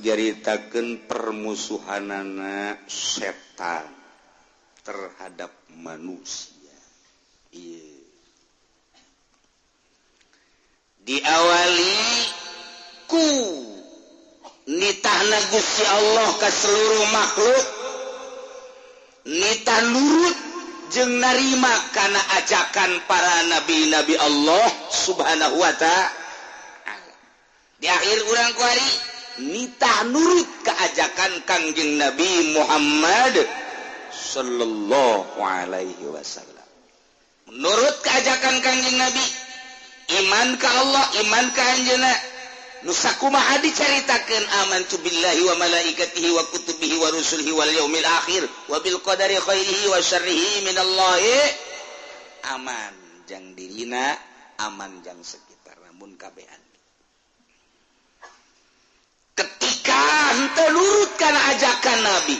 Nyaritakeun permusuhanana setan terhadap manusia. Iya. Diawali ku nitahna Gusti Allah ka seluruh makhluk, nitah nurut jeung narima kana ajakan para nabi-nabi Allah Subhanahu wa ta'ala. Di akhir urang kuari nitah nurut keajakan Kangjeng Nabi Muhammad sallallahu alaihi wasallam. Menurut keajakan Kangjeng Nabi, iman ka Allah, iman ka anjeunna. Nu sakumaha dicaritakeun amantu billahi wa malaikatihi wa kutubihi wa rusulihi wal yaumil akhir wa bil qadari khairihi wa syarrihi minallahi. Aman jang dirina, aman jang sekitar, namun kabehan. Ketika henteu nurut kana ajakan Nabi,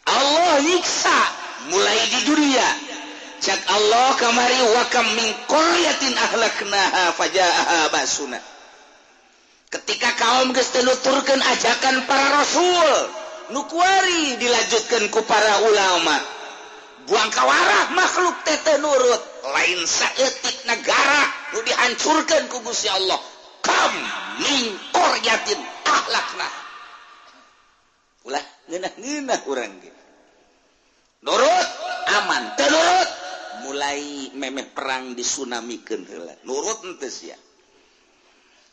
Allah nyiksa mulai di dunia. Cak Allah kamari wa kam min qaryatin ahlaknaha fajaaha basuna. Ketika kaum geus teu nuturkeun ajakan para rasul, nu kuari dilanjutkeun ku para ulama. Buang kawarah makhluk teh teu nurut, lain saeutik negara nu dihancurkeun ku Gusti Allah. Kam min qaryatin ahlakna. Ulah ngeunah-ngeunah urang ge. Nurut aman, teu nurut mulai memeh perang disunamikeun heula. Nurut henteu sia.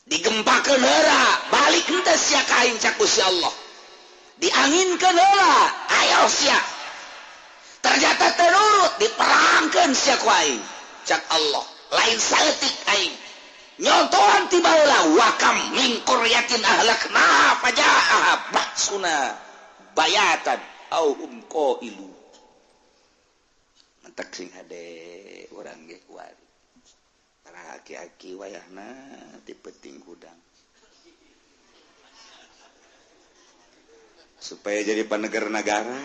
Digempakeun heula, balik henteu sia ka aing cak Gusti Allah. Dianginkeun heula, ayo sia. Ternyata teu nurut, diperangkeun sia ku aing cak Allah. Lain saeutik aing. Nyontohan tiba heula wa kam min qaryatin ahlakna fajaaha ba'suna bayatan au hum qailu. Mentek sing hade urang ge kuari. Para aki-aki wayahna ti peuting hudang. Supaya jadi paneger nagara.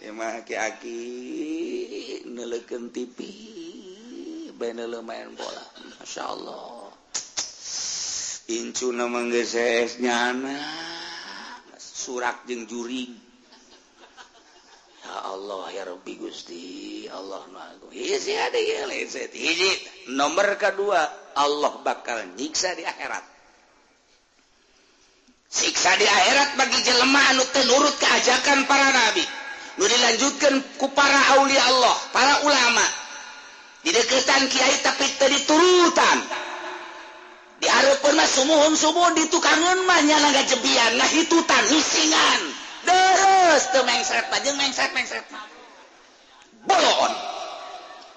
Ya mah aki-aki neuleukeun TV bae neuleuh main bola. Masya Allah. Incuna mah geus hees nyana. Surak jeung jurig. Ya Allah ya Rabbi Gusti Allah nu agung. Hiji ada ieu lain hiji. Nomor kedua, Allah bakal nyiksa di akhirat. Siksa di akhirat bagi jelema anu teu nurut keajakan para nabi. Nu dilanjutkeun ku para aulia Allah, para ulama. Dideketan kiai tapi teu diturutan. Di hareupeun mah sumuhun-sumuhun, di tukangeun mah nyana ngajebian, ngahitutan, ngisingan. Terus teu mengsret mah jeung mengsret-mengsret mah. Bolon.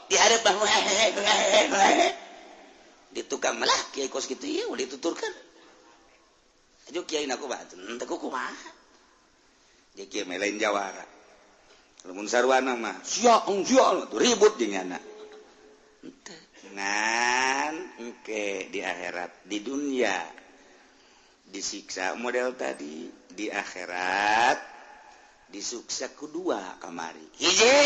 Di hareupeun mah di tukang malah kiai kos kitu ieu ulah dituturkeun. Ajo kiai na kumaha? Henteu kumaha. Jeung kiai mah lain jawara. Lamun sarwana mah sia sia ribut jeung nyana. Ngan engke di akhirat, di dunia disiksa model tadi, di akhirat disiksa kedua kamari. Hiji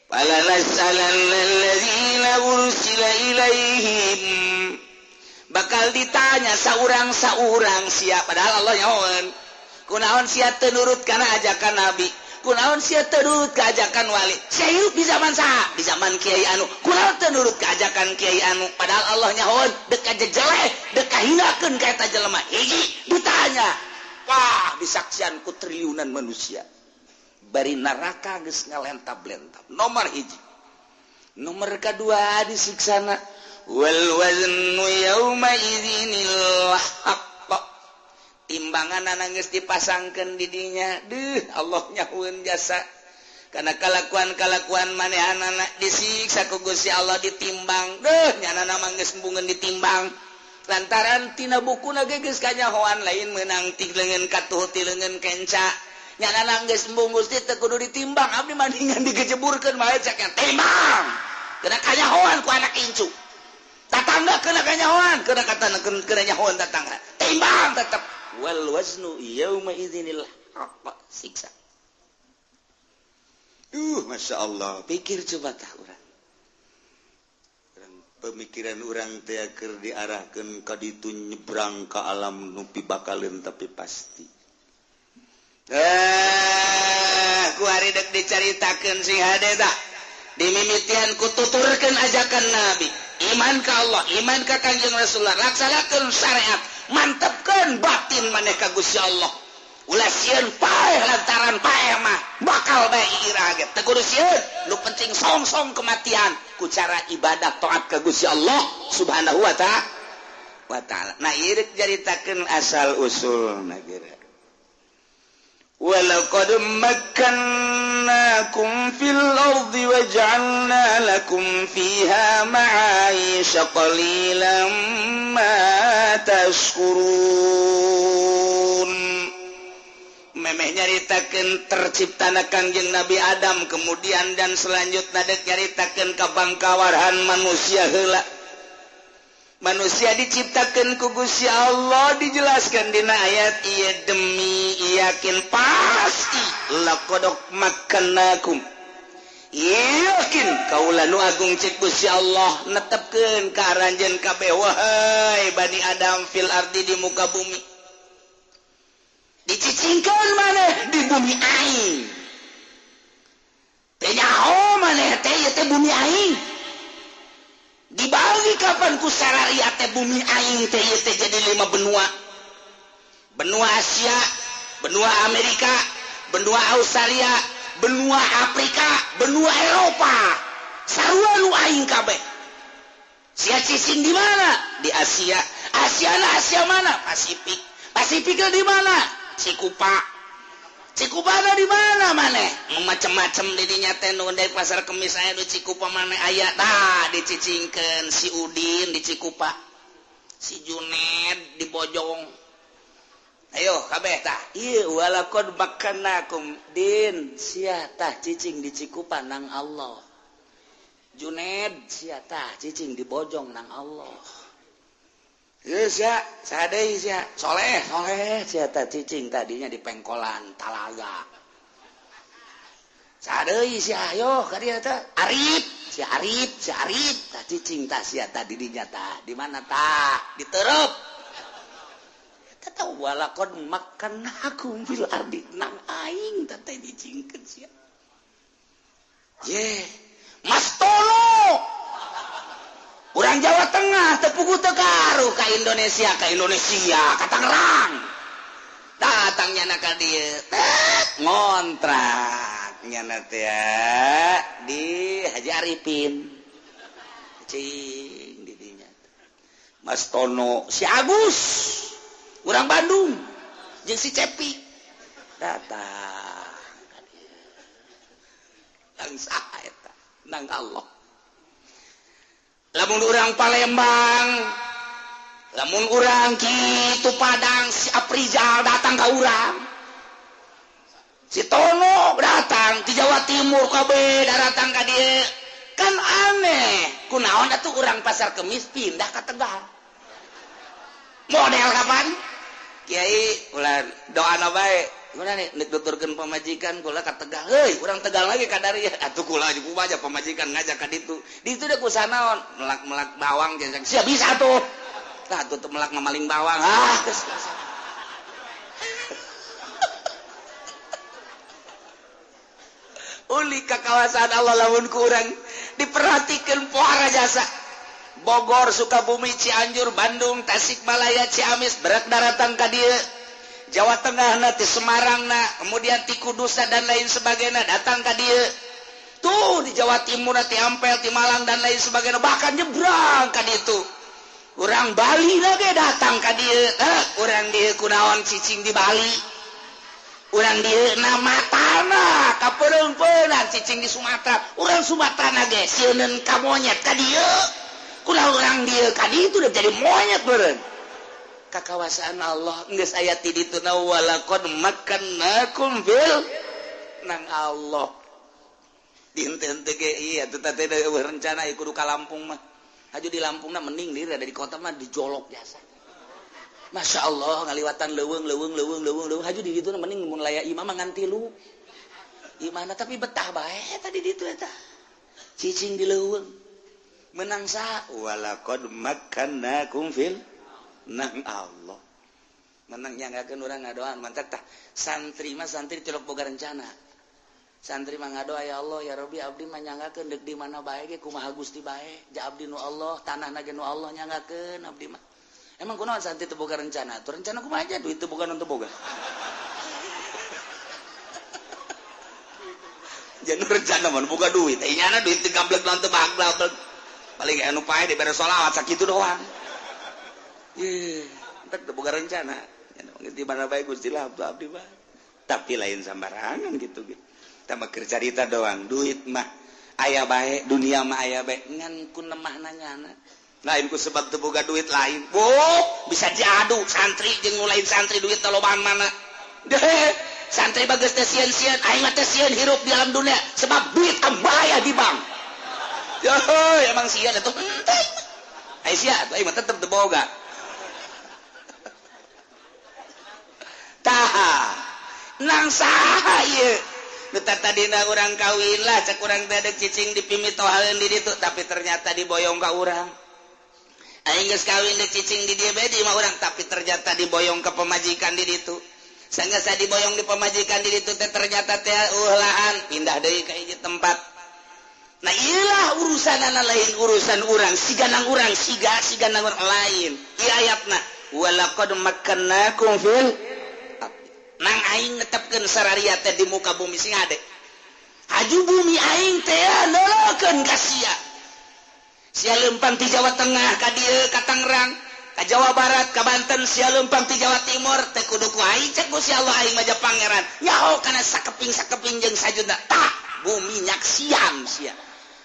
fala nas'alannallazina ursila ilaihim, bakal ditanya saurang-saurang sia, padahal Allah nyahoeun kunaon sia teu nurut kana ajakan nabi, kunaon sia teu nurut ka ajakan wali, sia hirup di zaman saha, di zaman kiai anu, kunaon teu nurut ka ajakan kiai anu, padahal Allah nyahoeun dek kajejeleh, dek kahinakeun ka eta jelema. Hiji ditanya, wah disaksian ku triliunan manusia bari neraka geus ngalentab-lentab. Nomor hiji. Nomor kedua disiksana wal waznu yauma idzinil haqq, timbangan geus dipasangkeun di dinya. Deuh Allah nyahueun jasa kana kalakuan-kalakuan manehanana disiksa ku Gusti Allah ditimbang. Deuh nyanana mah geus embungeun ditimbang lantaran tina bukuna ge geus kanyahoan lain meunang ti leungeun katuh ti leungeun kenca. Nyanana geus embung Gusti teu kudu ditimbang, abdi mandingan digejeburkeun bae cak nya timbang. Kena kanyahoan ku anak incu. Tatangga kena kanyahoan, kena katana kena nyahoan tatangga. Timbang tetep. Wal waznu yauma idzinil haqq, siksa. Masya Allah, pikir coba tah urang. Urang Pemikiran urang teh keur diarahkeun ka ditu nyebrang ka alam nu pibakaleun tapi pasti. Ku hari dek dicaritakeun sing hade tah. Dimimitian ku tuturkeun ajakan Nabi. Iman ka Allah, iman ka Kangjeng Rasulullah, laksanakeun syariat, mantepkeun batin maneh ka Gusti Allah. Ulah sieun paeh lantaran paeh mah bakal bae iraha ge. Teu kudu sieun, nu penting song-song kematian ku cara ibadah taat ka Gusti Allah Subhanahu wa ta'ala. Nah, ieu rek caritakeun asal usulna geura. Walaqad makkannakum fil ardi waja'alna lakum fiha ma'aisha qalilan ma tashkurun. Memeh nyaritakeun terciptana Kangjeng Nabi Adam kemudian dan selanjutna dek nyaritakeun kabangkawarhan manusia heula. Manusia diciptakan ku Gusti Allah dijelaskan dina ayat ieu demi yakin pasti laqad makkannakum yakin kaula nu agung cek Gusti Allah netepkeun ka aranjeun kabeh wahai Bani Adam fil ardi di muka bumi dicicingkeun maneh di bumi aing teh nyaho maneh teh ieu teh bumi aing dibagi kapan ku sararia teh bumi aing teh ieu teh jadi 5 benua. Benua Asia, benua Amerika, benua Australia, benua Afrika, benua Eropa. Sarua nu aing kabeh. Sia cicing di mana? Di Asia. Asia na Asia mana? Pasifik. Pasifiknya di mana? Cikupa. Cikupa ada di mana maneh? Macem-macem didinya teh nu dari pasar kemis aya di Cikupa maneh aya tah dicicingkeun si Udin di Cikupa. Si Juned di Bojong. Ayo kabeh tah. Ieu walaqad makkanakum din sia tah cicing di Cikupa nang Allah. Juned sia tah cicing di Bojong nang Allah. Ieu sia sadeui sia soleh soleh sia tah cicing tadinya di Pengkolan Talaga. Sadeui sia ayo ka dieu teh Arif sia Arif sia Arif tah cicing tah sia tah di dinya tah di mana tah diterep. Eta tah walaqad makkannakum fil ardi nang aing tah teh dicingkeun sia. Ye Mas Tono urang Jawa Tengah tepugu tekaruh ka Indonesia ka Tangerang datangnya na ka dieu ngontrak nyana teh di Haji Arifin cing di dinya Mas Tono si Agus urang Bandung jeung si Cepi datang ka dieu langsa eta nang Allah. Lamun urang Palembang, lamun urang kitu Padang, si Aprizal datang ka urang. Si Tono datang di Jawa Timur kabeh datang ka dieu. Kan aneh, kunaon atuh urang Pasar Kemis pindah ka Tegal. Model kapan? Kiai ulah doana bae. Gimana nih, nek tuturkeun pamajikan kula ka Tegal. Heuy, urang Tegal lagi ka dari atuh kula kumaha pamajikan ngajak ka ditu. Ditu deh ku sanaon, melak-melak bawang jajang. Sia bisa tuh. Tah tutup melak mamaling bawang. Ah, geus. Uli ka kawasan Allah lamun ku urang diperhatikeun pohara jasa. Bogor, Sukabumi, Cianjur, Bandung, Tasikmalaya, Ciamis berak daratan ka dieu. Jawa Tengah na, ti Semarang na, kemudian ti Kudus dan lain sebagainya datang ka dieu. Tuh di Jawa Timur na, ti Ampel, ti Malang dan lain sebagainya bahkan nyebrang ka ditu. Urang Bali lagi datang ka dieu. Urang dieu kunaon cicing di Bali. Urang dieu na matana kapeung-peungan cicing di Sumatera. Urang Sumatera na ge sieuneun ka monyet ka dieu. Kunaon urang dieu ka ditu udah jadi monyet beureun. Kakawasaan Allah geus aya ti ditu na walaqad makkannakum fil nang Allah. Dinten teh ge ieu atuh teh rencana kudu ka Lampung mah. Haju di Lampungna mending diri ada di kota mah dijolok jasa. Masya Allah ngaliwatan leuweung leuweung leuweung leuweung leuweung haju di ditu mending mun laya imah mah ngan tilu. Imahna tapi betah bae tadi ditu eta. Cicing di leuweung. Menang sa walaqad makkannakum fil nang Allah. Menang nyanggakeun urang ngadoan mantak tah santri mah santri tilok boga rencana. Santri mah ngadoa ya Allah ya Rabbi abdi mah nyanggakeun deuk di mana bae ge kumaha Gusti bae. Ja abdi nu Allah, tanahna ge nu Allah nyanggakeun abdi mah. Emang kunaon santri teu boga rencana? Tuh rencana kumaha aja duit teu boga non teu boga. Jangan rencana mah boga duit. Eh nyana duit teu gablek non teu baglek. Paling anu pae dibere sholawat sakitu doang. Ye, entek teu boga rencana. Di mana bae Gusti lah abdi mah. Tapi lain sambarangan gitu gitu. Tambah keur carita doang, duit mah aya bae, dunia mah aya bae, ngan ku nemahna nyana. Lain ku sebab teu boga duit lain. Boh, bisa diadu santri jeung nu lain santri duit lobaan mana. Deh, santri bagus teh sieun-sieun, aing mah teh sieun hirup di alam dunia sebab duit ambaya di bank. Yo, emang sieun atuh henteu. Ai sia atuh aing mah tetep teu boga. Tah, nang saha ieu? Nu tadina urang kawin lah cek urang teh deuk cicing di pimitohaleun di ditu, tapi ternyata diboyong ka urang. Aing geus kawin deuk cicing di dieu bae di imah urang, tapi ternyata diboyong ka pamajikan di ditu. Sanggeus diboyong di pamajikan di ditu teh ternyata teh lahan pindah deui ka hiji tempat. Nah ieulah urusanana lain urusan urang, siga nang urang, siga nang urang lain. Ieu ayatna walaqad makkannakum fil nang aing netepkeun sararia teh di muka bumi sing ade. Haju bumi aing teh nolokeun ka sia. Sia leumpang ti Jawa Tengah ka dieu ka Tangerang, ka Jawa Barat, ka Banten, sia leumpang ti Jawa Timur teh kudu ku aing cek Gusti Allah aing mah pangeran. Nyaho kana sakeping-sakeping jeung sajuna. Tah, bumi nyaksian sia.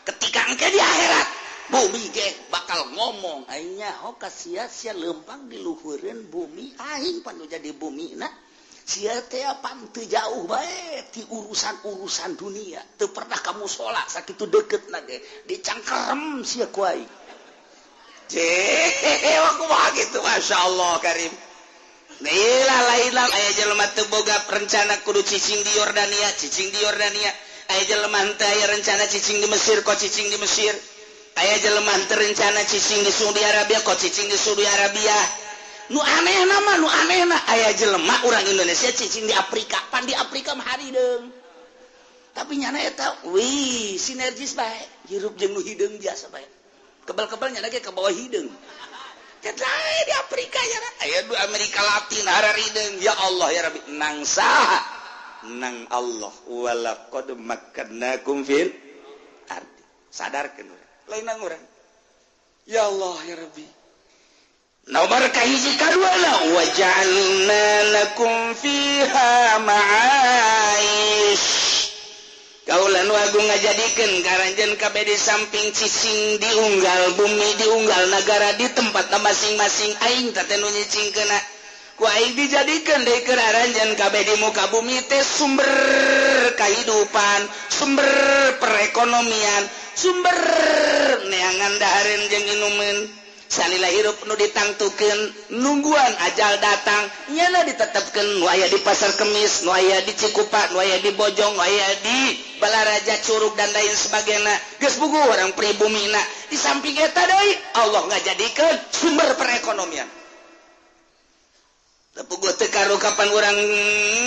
Ketika engke di akhirat, bumi ge bakal ngomong aing nyaho ka sia, sia leumpang di luhureun bumi aing pan nu jadi bumina. Sia teh pan teu jauh bae ti urusan-urusan dunia. Teu pernah kamu sholat sakitu deukeutna ge dicangkerem sia ku aing. Ceh, kumaha kitu masyaallah karim. Ilah lain lah aya jelema teu boga rencana kudu cicing di Yordania, cicing di Yordania. Aya jelema teu aya rencana cicing di Mesir, kok cicing di Mesir. Aya jelema teu rencana cicing di Saudi Arabia, kok cicing di Saudi Arabia. Nu anehna mah nu anehna aya jelema urang Indonesia cicing di Afrika, pan di Afrika mah harideung. Tapi nyana eta wih sinergis bae, hirup jeung nu hideung biasa bae. Kebal-kebal nyana ge ka bawah hideung. Aya di Afrika nyana, aya di Amerika Latin harideung. Ya Allah ya Rabbi, nang saha? Nang Allah walaqad makkannakum fil ardi. Sadarkeun urang. Lain nang urang. Ya Allah ya Rabbi. Nomor kahiji kadua wa ja'alna lakum fiha ma'aish. Kaulan wagu ngajadikeun karanjeun kabeh di samping cicing diunggal bumi diunggal nagara di tempatna masing-masing aing teh nu nyicingkeunna. Ku aing dijadikeun deui keur aranjeun kabeh di muka bumi teh sumber kahidupan, sumber perekonomian, sumber neangan dahareun jeung inumeun. Salila hirup nu ditangtukeun nungguan ajal datang nyana ditetepkeun nu aya di Pasar Kemis, nu aya di Cikupa, nu aya di Bojong, nu aya di Balaraja, Curug dan lain sebagainya. Geus bugu orang pribumina. Di samping eta deui Allah ngajadikeun sumber perekonomian. Teu puguh teu karu kapan urang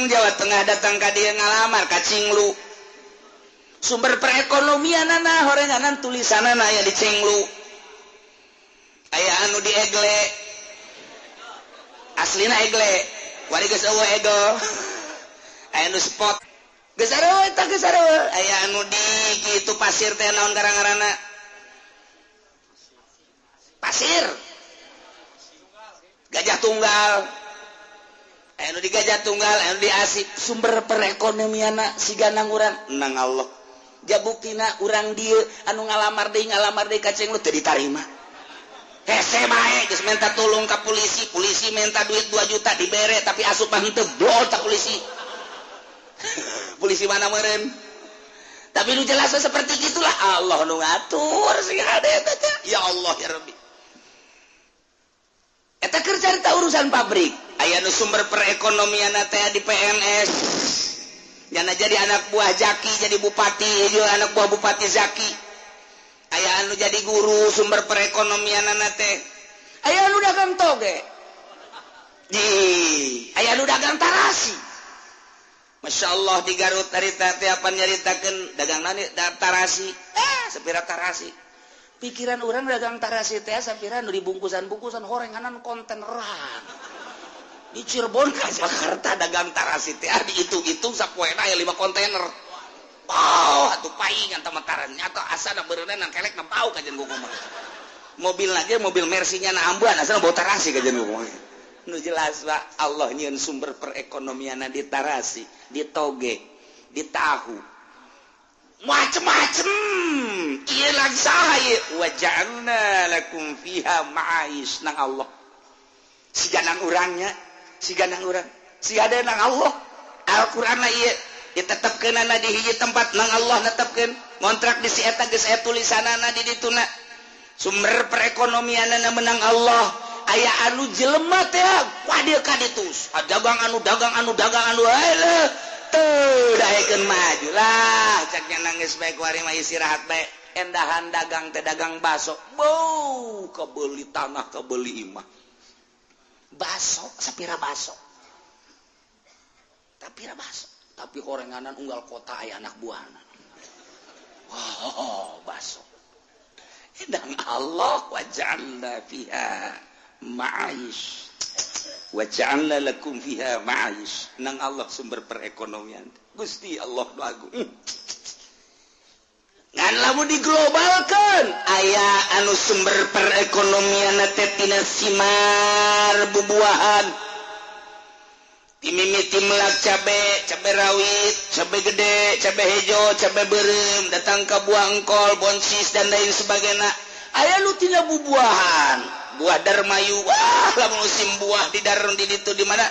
Jawa Tengah datang ka dieu ngalamar ka Cinglu. Sumber perekonomianana horenganan tulisanana aya di Cinglu. Aya anu di Egle, aslina Egle, wari geus eueuh Egel. Aya anu spot, geus sarua eta geus sarua. Aya anu di kitu pasir teh naon ngaranna? Pasir. Gajah Tunggal. Aya anu di Gajah Tunggal, aya anu di Asip. Sumber perekonomianna siga nang urang nang Allah. Jabuktina urang dieu anu ngalamar deui ka Cenglu teu ditarima. Hese bae geus minta tolong ka polisi, polisi minta duit 2 juta dibere tapi asup mah henteu blol ta polisi. Polisi mana meureun? Tapi nu jelas seperti gitulah Allah nu ngatur sing hade eta teh. Ya Allah ya Rabbi. Eta keur carita urusan pabrik, aya nu sumber perekonomianna teh di PNS. Nyana jadi anak buah Zaki, jadi bupati, jeung anak buah Bupati Zaki. Aya anu jadi guru sumber perekonomianana teh. Aya anu dagang toge. Di aya anu dagang tarasi. Masya Allah di Garut harita teh apa nyaritakeun dagang nani tarasi. Sapira tarasi. Pikiran urang dagang tarasi teh sapira nu dibungkusan-bungkusan horenganan konteneran. Di Cirebon ka Jakarta dagang tarasi teh dihitung-hitung sapoena aya 5 kontainer. Oh, atuh paingan tamataran nyata asana beureunan kelek na bau kajian kumaha. Mobil lagi mobil Mercy-nya na ambuan asana bau tarasi kajian kumaha. Nu jelas Pak, Allah nyieun sumber perekonomianna di tarasi, di toge, di tahu. Macem-macem. Ieu lagi saha ieu? Wa ja'alna lakum fiha ma'aish nang Allah. Siga nang urangnya, siga nang urang, siga nang Allah. Al-Qur'an na ieu ditetepkeunana di hiji tempat nang Allah netepkeun. Ngontrak di si eta geus aya tulisanana di dituna. Sumber perekonomianana menang Allah. Aya anu jelema teh wah ka ditu. Dagang anu dagang anu dagang anu heuh teu daekeun maju lah cak nya nangis bae kuari mah istirahat bae. Endahan dagang teh dagang baso. Bau kebeli tanah kebeli imah. Baso sapira baso. Sapira baso. Tapi horenganan unggal kota aya anak buahna. Wow, baso. Edang Allah wa ja'alna fiha ma'aish. Wa ja'alna lakum fiha ma'aish. Nang Allah sumber perekonomian. Gusti Allah nu agung. Ngan lamun diglobalkeun aya anu sumber perekonomian teh tina simar bubuahan. Timimiti melak cabe, cabe rawit, cabe gede, cabe hejo, cabe beureum, datang ka buah engkol, bonsis dan lain sebagainya. Aya nu tina bubuahan, buah darmayu. Wah, lamun musim buah di darun di ditu di mana?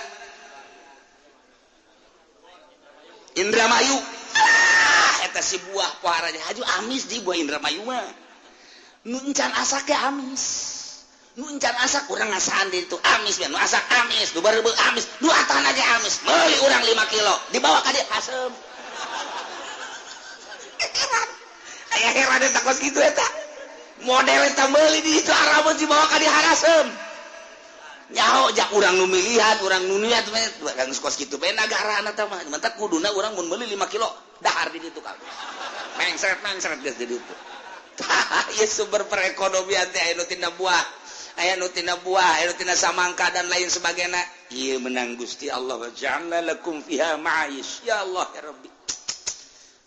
Indramayu. Ah, eta si buah pohara haju amis di buah Indramayu mah. Nu encan asak ge amis. Nu encan asak urang ngasaan di ditu amis nu asak amis, nu bareubeung amis, nu atana ge amis. Meuli urang 5 kilo, dibawa ka dieu asem. Aya heran eta kos kitu eta. Model eta meuli di ditu arabun dibawa ka dieu harasem. Nyaho jak urang nu milihan, urang nu niat mah kos kitu bae nagarana eta mah. Mentak kuduna urang mun meuli 5 kilo dahar di ditu kabeh. Mengsret-mengsret geus di ditu. Tah, ieu sumber perekonomian teh aya nu tina buah. Aya nu tina buah, aya nu tina samangka dan lain sebagainya. Ieu menang Gusti Allah wa ja'alna lakum fiha ma'aish. Ya Allah ya Rabbi.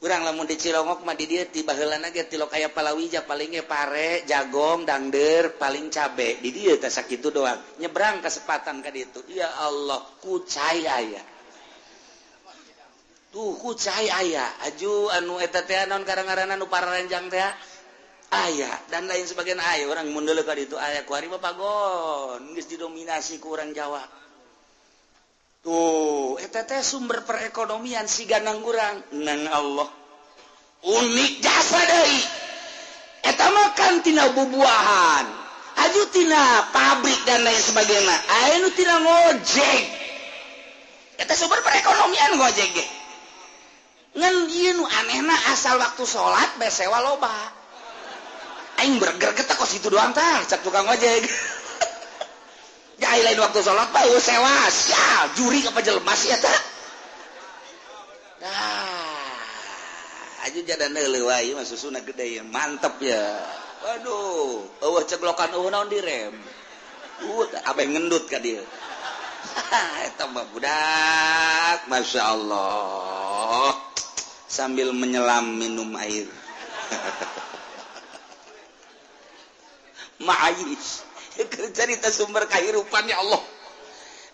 Urang lamun di Cilongok mah di dieu ti baheulana ge tilok aya palawija paling ge pare, jagong, dangder, paling cabe. Di dieu teh sakitu doang. Nyebrang kesempatan ka ditu. Ya Allah, kucai aya. Tuh kucai aya. Aju anu eta teh naon karang-ngaranna nu pararenjang teh aya dan lain sebagainya aya. Urang mun deuleu ka ditu aya ku ari mah pagon geus didominasi ku urang Jawa. Tuh eta teh sumber perekonomian siga nang urang nang Allah. Unik jasa deui. Eta mah kan tina bubuahan, aju tina pabrik dan lain sebagainya. Aya nu tina ngojek. Eta sumber perekonomian ngojek ge. Ngan ieu nu anehna asal waktu salat bae sewa loba. Aing bergerget kos itu doang tah cak tukang ojek. Ya lain waktu salat mah eueuh sewa sia juri apa jelema sia tah. Dah aju jadan deuleuh wae mah susuna gede ya mantep ya. Waduh, eueuh ceglokan eueuh naon direm. Abeh ngendut ka dieu. Eta mah budak, Masya Allah. Sambil menyelam minum air. Ma'ayis cerita sumber kehidupan ya Allah.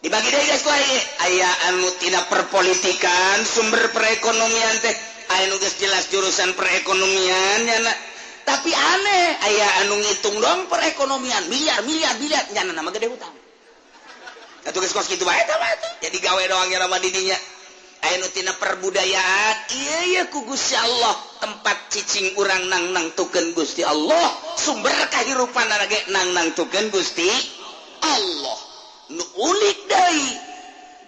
Dibagi deui geus kuari aya anu tina perpolitikan sumber perekonomian teh aya nu geus jelas jurusan perekonomian nya tapi aneh aya anu ngitung doang perekonomian miliar miliar miliar nya nama gede hutang. Atuh geus kos kitu bae tah mah jadi gawe doang nya mah di dinya. Aya nu tina perbudayaan ieu ye ku Gusti Allah tempat cicing urang nang nangtukeun Gusti Allah sumber kahirupan ge nang nangtukeun Gusti Allah. Nu unik deui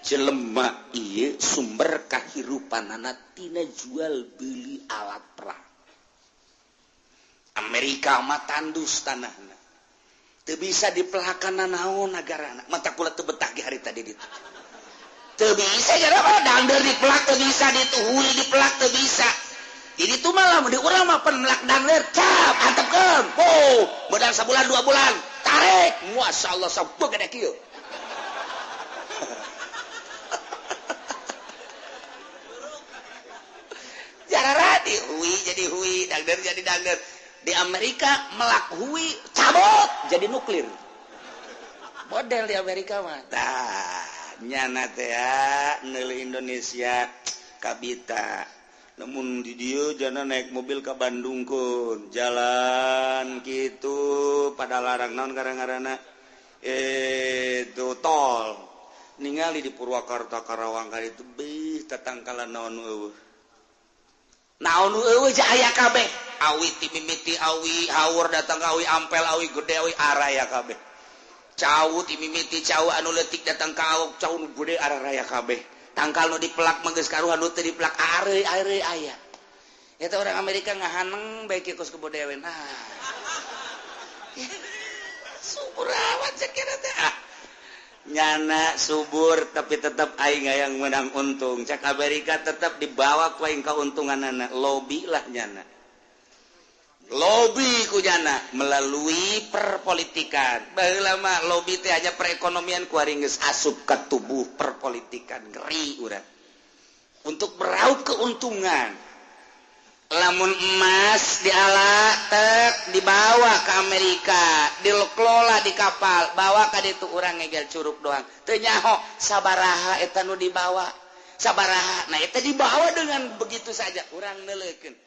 jelema ieu sumber kahirupanana tina jual beli alat perang. Amerika mah tandus tanahna. Teu bisa dipelakan naon nagarana. Mata kula teu betah ge hari tadi ditu. Teu bisa gara mah dangdeur dipelak teu bisa, dituhui dipelak teu bisa. Jadi itu malah di urang mah pan melak dangdeur cap antepkeun. Oh, modal sabulan 2 bulan tarik. Masyaallah sabuh gede kieu. Jarara dihui jadi hui, dangdeur jadi dangdeur. Di Amerika melak hui cabut jadi nuklir. Model di Amerika mah. Tah, nyana teh neuleuh Indonesia kabita. Namun di dieu jana naik mobil ke Bandung kun, jalan kitu pada larang naon karang-karana itu tol. Ningali di Purwakarta Karawang ka ditu beuh tatangkalan naon eueuh. Naon eueuh aya kabeh. Awi ti mimiti awi haur datang ka awi ampel awi gede awi araya kabeh. Cau ti mimiti cau anu leutik datang ka awok cau nu gede araya kabeh. Tangkal nu dipelak mah geus karuhan nu teu dipelak areuy-areuy aya. Eta orang Amerika ngahaneng bae kieu kos kebo dewe. Nah. Subur amat sakira teh. Ah. Nyana subur tapi tetap aing hayang menang untung. Cak Amerika tetap dibawa ku aing kauntunganana, lobi lah nyana. Lobi ku nyana melalui perpolitikan. Baheula mah lobi teh hanya perekonomian ku ari geus asup ka tubuh perpolitikan ngeri urang. Untuk meraup keuntungan. Lamun emas diala tek dibawa ke Amerika, dikelola di kapal, bawa ka ditu urang ngegel curug doang. Teu nyaho sabaraha eta nu dibawa. Sabaraha. Nah eta dibawa dengan begitu saja urang neuleukeun.